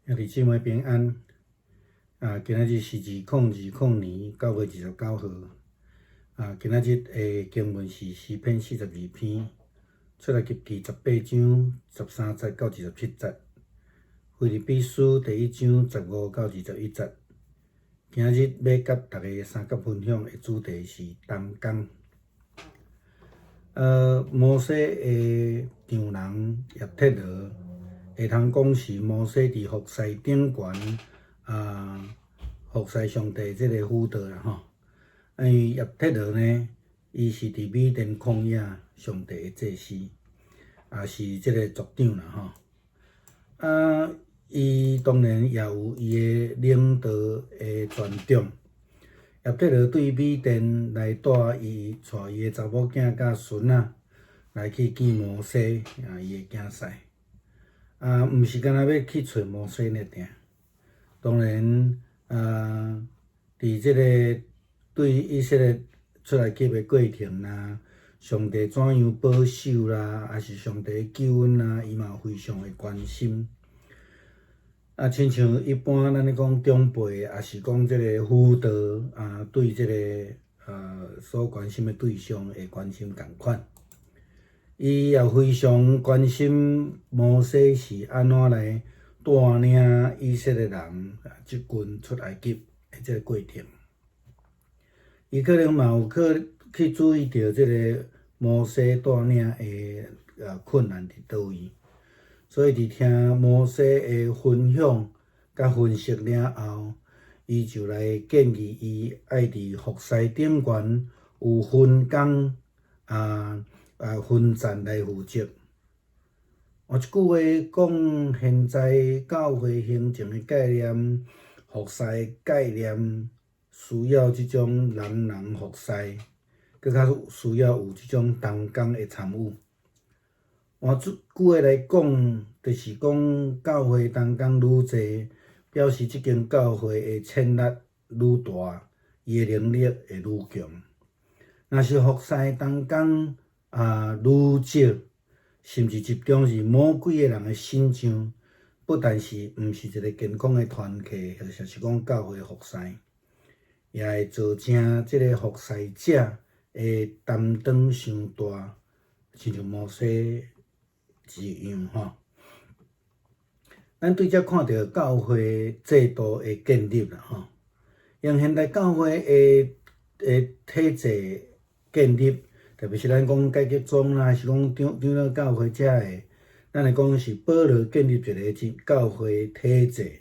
兄弟姊妹平安。啊，今仔日是2020年9月29號。啊，今仔日的經文是詩篇42篇，出埃及記18章13節到27節，腓立比書第1章15到21節。今仔日欲佮大家相佮分享的主題是同工。摩西的丈人葉忒羅，會通講是摩西佇服侍頂懸啊，服侍上帝這个輔導啦吼。因為葉忒羅呢，伊是佇米甸曠野上帝的祭司，也是這个族長啦吼。啊，伊當然也有伊的領導的權柄。葉忒羅對米甸來帶伊帶伊的查某囝佮孫仔來去見摩西啊，伊的囝婿。啊，毋是干焦欲去揣摩西爾爾。當然，啊，佇這个對以色列出埃及的過程啦，上帝怎樣保守啦，抑是上帝的救恩啦，伊嘛有非常的關心。啊，親像一般咱咧講長輩，抑是講這個輔導啊，對這個所關心的對象會關心仝款。伊也非常關心摩西是按怎來帶領以色列人這群出埃及的這個過程。伊可能嘛有去注意著這個摩西帶領的困難佇佗位。所以佇聽摩西的分享佮分析了後，伊就來建議伊愛佇服侍頂懸有分工啊分層來負責。換一句話講，現在教會行政的概念、服侍的概念，需要這種人人服侍，閣較需要有這種同工的參與。換一句話來講，就是講教會同工愈濟，表示這間教會的潛力愈大，伊的能力會愈強。若是服侍同工啊愈少，甚至集中是某幾个人的身上，不但是毋是一个健康的團契，或者是講教會服侍，也會造成這个服侍者的擔當傷大，親像摩西一樣吼。咱對這看著教會制度的建立啦吼，用現代教會的體制建立，特別是咱講改革宗啦，是講長老教會遮的，咱會講是保羅建立一个真教會體制，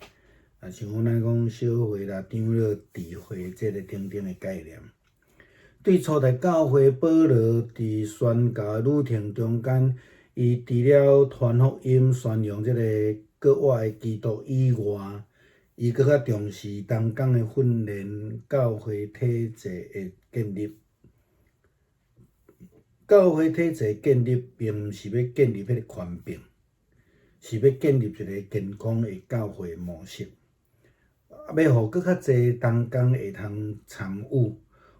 啊，像講咱講小會啦、長老智慧這个等等的概念。對初代教會，保羅佇宣教的旅程中間，伊除了傳福音、宣揚這个國外的基督以外，伊閣較重視同工的訓練、教會體制的建立。教會體制建立，並毋是欲建立彼个權柄，是欲建立一个健康的教會模式，欲予閣較濟同工會通參與，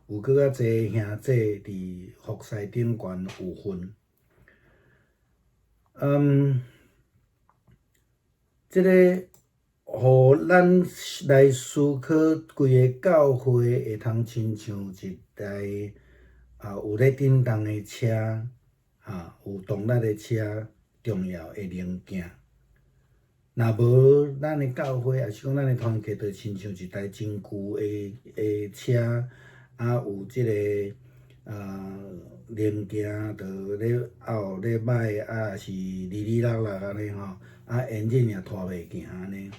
有閣較濟兄弟佇服侍頂懸有份。這个予咱來思考，規个教會會通親像一台啊有咧振動的車，啊有動力的車，重要的零件。若無咱的教會，抑是講咱的團契，就親像一台真舊的車，啊有這个零件就咧拗咧䆀，啊是離離落落按呢吼，啊引擎也拖袂行按呢。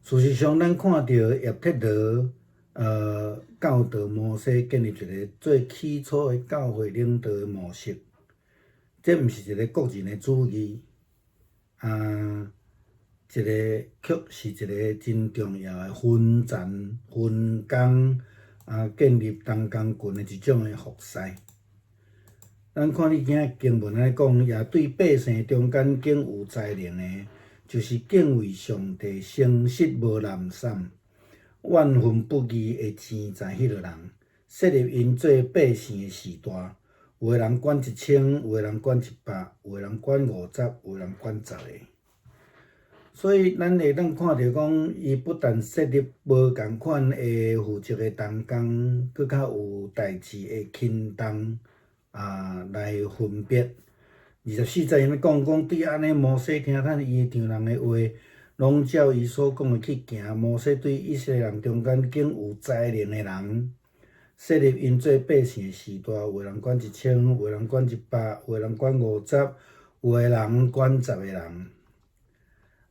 事實上，咱看著葉忒羅教導摩西建立一个最起初的教會領導的模式，這毋是一个個人的主義，啊，一个卻是一个真重要的分層分工啊，建立同工群的一種的服侍。咱看你今經文來講，也對百姓中間更有才能的，就是敬畏上帝、誠實無濫散、怨恨不義的錢財彼个人，設立𪜶做百姓的序大。有的人管1000，有的人管100，有的人管50，有的人管十个。所以咱會當看著講，伊不但設立無仝款的負責的同工，閣較有代誌的輕重啊來分別。24節伊講講對按呢，摩西聽趁伊丈人的話，攏照伊所講的去行。摩西對以色列人中間揀有才能的人，設立𪜶做百姓的序大，有的人管一千，有的人管一百，有的人管五十，有的人管十个人。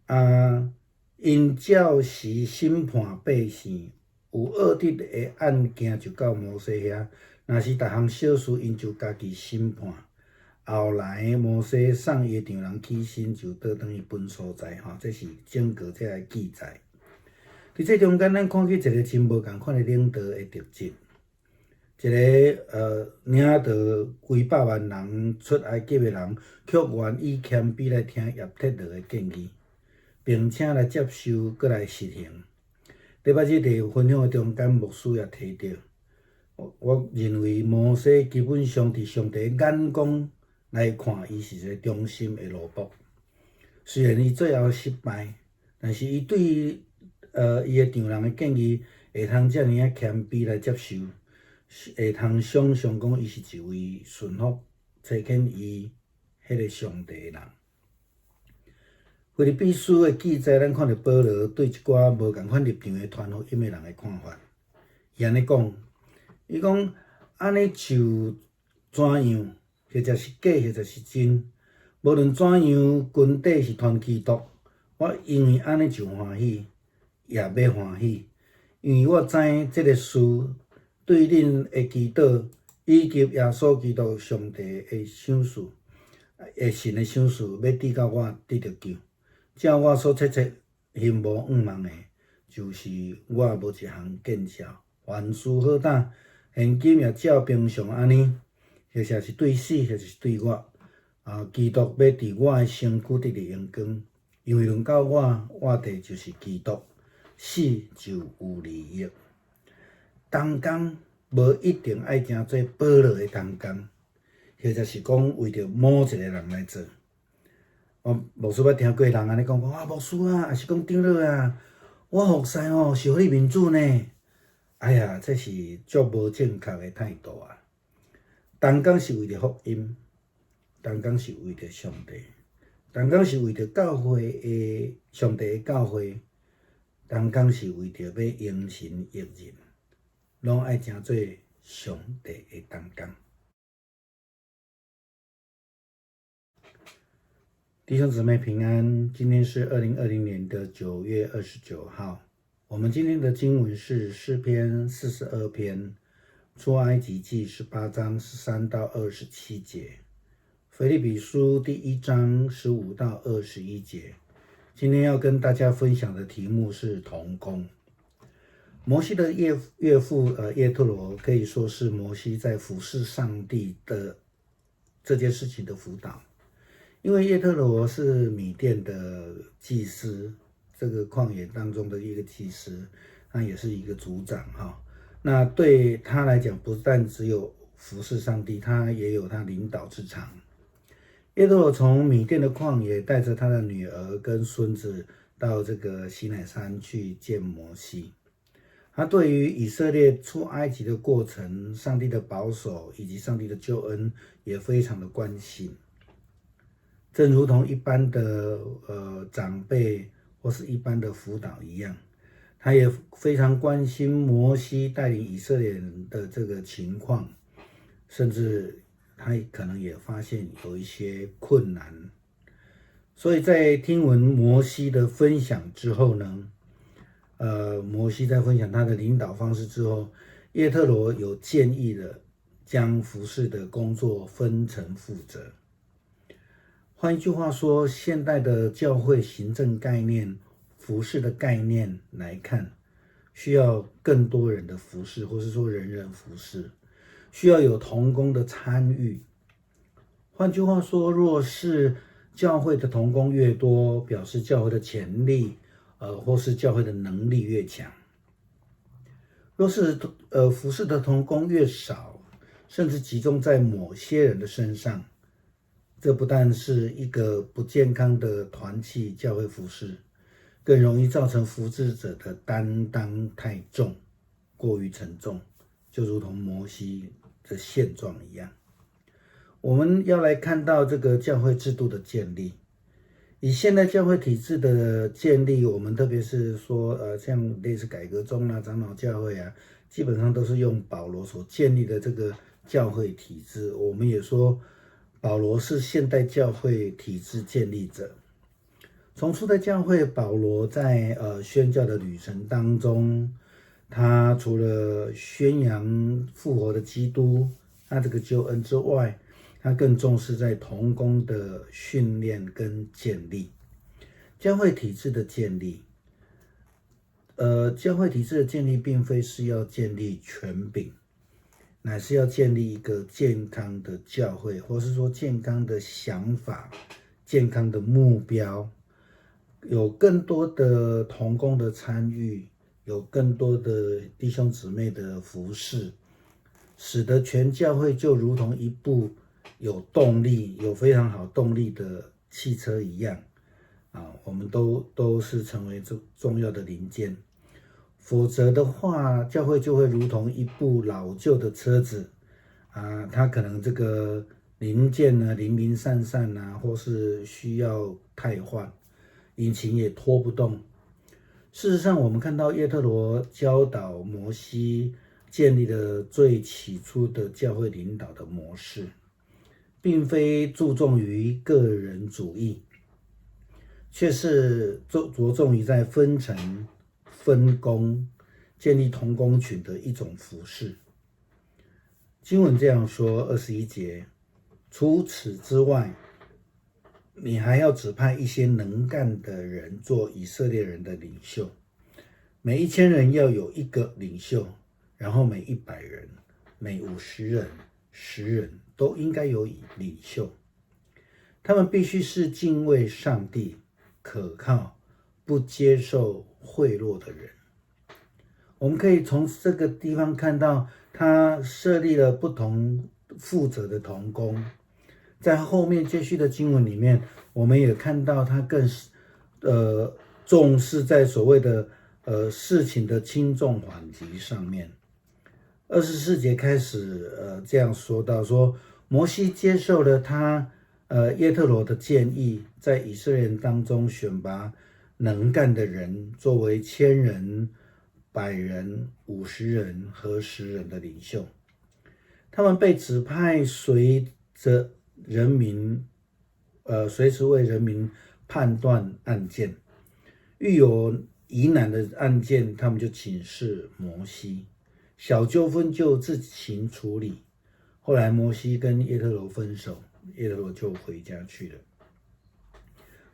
啊，𪜶照時審判百姓，有惡得的案件就到摩西遐。若是逐項小事，𪜶就家己審判。後來摩西送伊的丈人起身，就倒轉去本所在。吼，這是整個這个記載。佇這中間，咱看見一个真無仝款的領導的特質。一个領導幾百萬人出埃及的人，卻願意謙卑來聽葉忒羅的建議，並且來接受，閣來實行。禮拜日佇分享的中間，牧師也提著，我認為摩西基本上佇上帝眼光來看，伊是一个忠心的奴僕。雖然伊最後失敗，但是伊對伊的丈人的建議，會通遮爾仔謙卑來接受，會通想像講伊是一位順服、差遣伊彼个上帝的人。腓立比書的記載，咱看著保羅對一寡無仝款立場的傳福音的人的看法。伊按呢講，伊講按呢就怎樣，或者是假，或者是真，無論怎樣，根底是傳基督。我因為按呢就歡喜，也欲歡喜，因為我知這个事對恁的祈禱，以及耶穌基督上帝的賞賜，的神的賞賜，欲致到我得著救。照我所切切欣望向望的，就是我無一項見笑，凡事好膽，現今也照平常按呢，或者是對死，或者是對活，啊，基督欲佇我的身軀得著榮光，因為論到我，活著就是基督，死就有利益。同工無一定愛成做保羅的同工，或者是講為著某一个人來做。我牧師捌聽過人按呢講，講啊牧師啊，抑是講長老啊，我服侍吼是予你面子呢。哎呀，這是足無正確的態度啊！同工是為著福音，同工是為著上帝，同工是為著教會的上帝的教會，同工是為著欲榮神益人，攏愛成做上帝的同工。弟兄姊妹平安，今天是2020年的9月29號。我們今天的經文是詩篇42篇，出埃及記18章13到27節，腓立比書第一章15到21節。今天要跟大家分享的題目是同工。摩西的岳父葉忒羅可以說是摩西在服侍上帝的這件事情的輔導。因為葉忒羅是米甸的祭司，這個曠野當中的一個祭司，他也是一個族長哈。那對他來講，不但只有服侍上帝，他也有他領導之長。葉忒羅從米甸的曠野帶着他的女兒跟孫子到這個西乃山去見摩西。他對於以色列出埃及的過程、上帝的保守以及上帝的救恩也非常的關心。正如同一般的長輩或是一般的輔導一樣，他也非常關心摩西帶領以色列人的這個情況，甚至他可能也發現有一些困難。所以在聽聞摩西的分享之後呢，摩西在分享他的領導方式之後，葉忒羅有建議了將服侍的工作分層負責。換一句話說，現代的教會行政概念、服侍的概念來看，需要更多人的服侍，或是說人人服侍，需要有同工的參與。換句話說，若是教會的同工越多，表示教會的潛力，或是教會的能力越強；若是服侍的同工越少，甚至集中在某些人的身上，這不但是一個不健康的團契教會服侍，更容易造成服侍者的擔當太重，過於沉重，就如同摩西的現狀一樣。我們要來看到這個教會制度的建立，以現代教會體制的建立，我們特別是說，像類似改革宗啊、長老教會啊，基本上都是用保羅所建立的這個教會體制。我們也說，保羅是現代教會體制建立者。從初代教會，保羅在宣教的旅程當中，他除了宣揚復活的基督，他這個救恩之外，他更重視在同工的訓練跟建立，教會體制的建立。教會體制的建立，並非是要建立權柄，乃是要建立一個健康的教會，或是說健康的想法、健康的目標。有更多的同工的參與，有更多的弟兄姊妹的服侍，使得全教會就如同一部有動力、有非常好動力的汽車一樣，啊，我們都是成為重要的零件。否則的話，教會就會如同一部老舊的車子，啊，它可能這個零件呢零零散散啊，或是需要汰換。引擎也拖不動。事實上，我們看到葉特羅教導摩西建立了最起初的教會領導的模式，並非注重於個人主義，卻是着重於在分層、分工、建立同工群的一種服事。經文這樣說，21節，除此之外，你還要指派一些能幹的人做以色列人的領袖，每1000人要有一個領袖，然後每100人、每50人、10人都應該有領袖。他們必須是敬畏上帝、可靠、不接受賄賂的人。我們可以從這個地方看到，他設立了不同負責的同工。在後面接續的經文裡面，我們也看到他更是重視在所謂的事情的輕重緩急上面。24節開始，這樣說到說，摩西接受了他葉特羅的建議，在以色列人當中選拔能幹的人作為千人、百人、50人和十人的領袖。他們被指派隨着人民，隨時為人民判斷案件，遇有疑難的案件，他們就請示摩西，小糾紛就自行處理。後來摩西跟葉特羅分手，葉特羅就回家去了。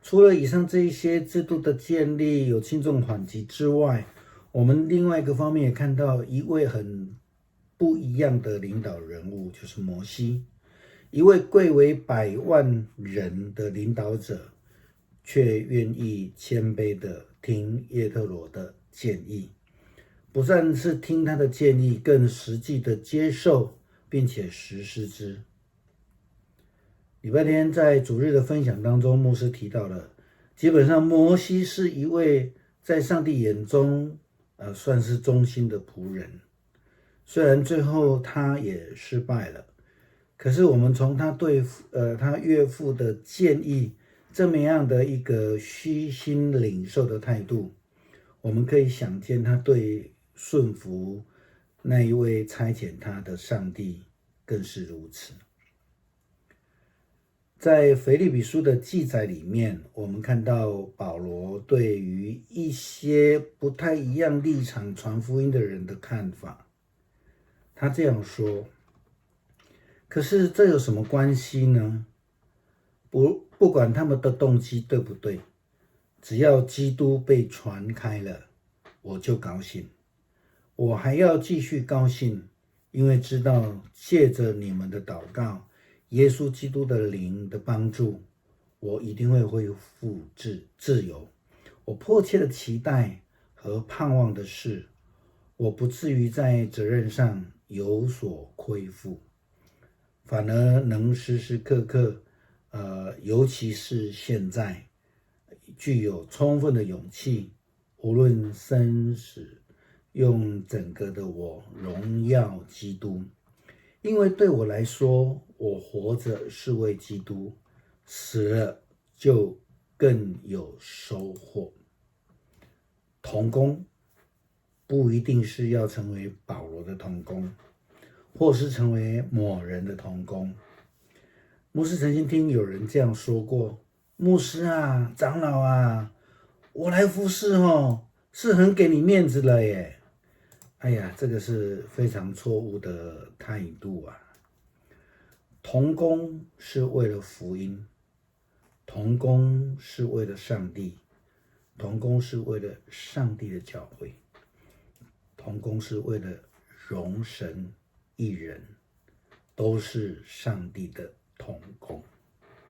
除了以上這一些制度的建立有輕重緩急之外，我們另外一個方面也看到一位很不一樣的領導人物，就是摩西。一位貴為百萬人的領導者，卻願意謙卑的聽葉特羅的建議，不但是聽他的建議，更實際的接受並且實施之。禮拜天在主日的分享當中，牧師提到了，基本上摩西是一位在上帝眼中，算是忠心的僕人，雖然最後他也失敗了。可是我們從他對他岳父的建議這麼樣的一個虛心領受的態度，我們可以想見他對順服那一位差遣他的上帝更是如此。在腓立比書的記載裡面，我們看到保羅對於一些不太一樣立場傳福音的人的看法，他這樣說。可是這有什麼關係呢？不管他們的動機對不對，只要基督被傳開了，我就高興。我還要繼續高興，因為知道借着你們的禱告，耶穌基督的靈的幫助，我一定會恢復自由。我迫切的期待和盼望的是，我不至於在責任上有所虧負。反而能時時刻刻，尤其是現在，具有充分的勇氣，無論生死，用整個的我榮耀基督。因為對我來說，我活着是為基督，死了就更有收穫。同工不一定是要成為保羅的同工，或是成為某人的同工。牧師曾經聽有人這樣說過：“牧師啊，長老啊，我來服侍哦，是很給你面子了耶。”哎呀，這個是非常錯誤的態度啊！同工是為了福音，同工是為了上帝，同工是為了上帝的教會，同工是為了榮神益人，都是上帝的同工。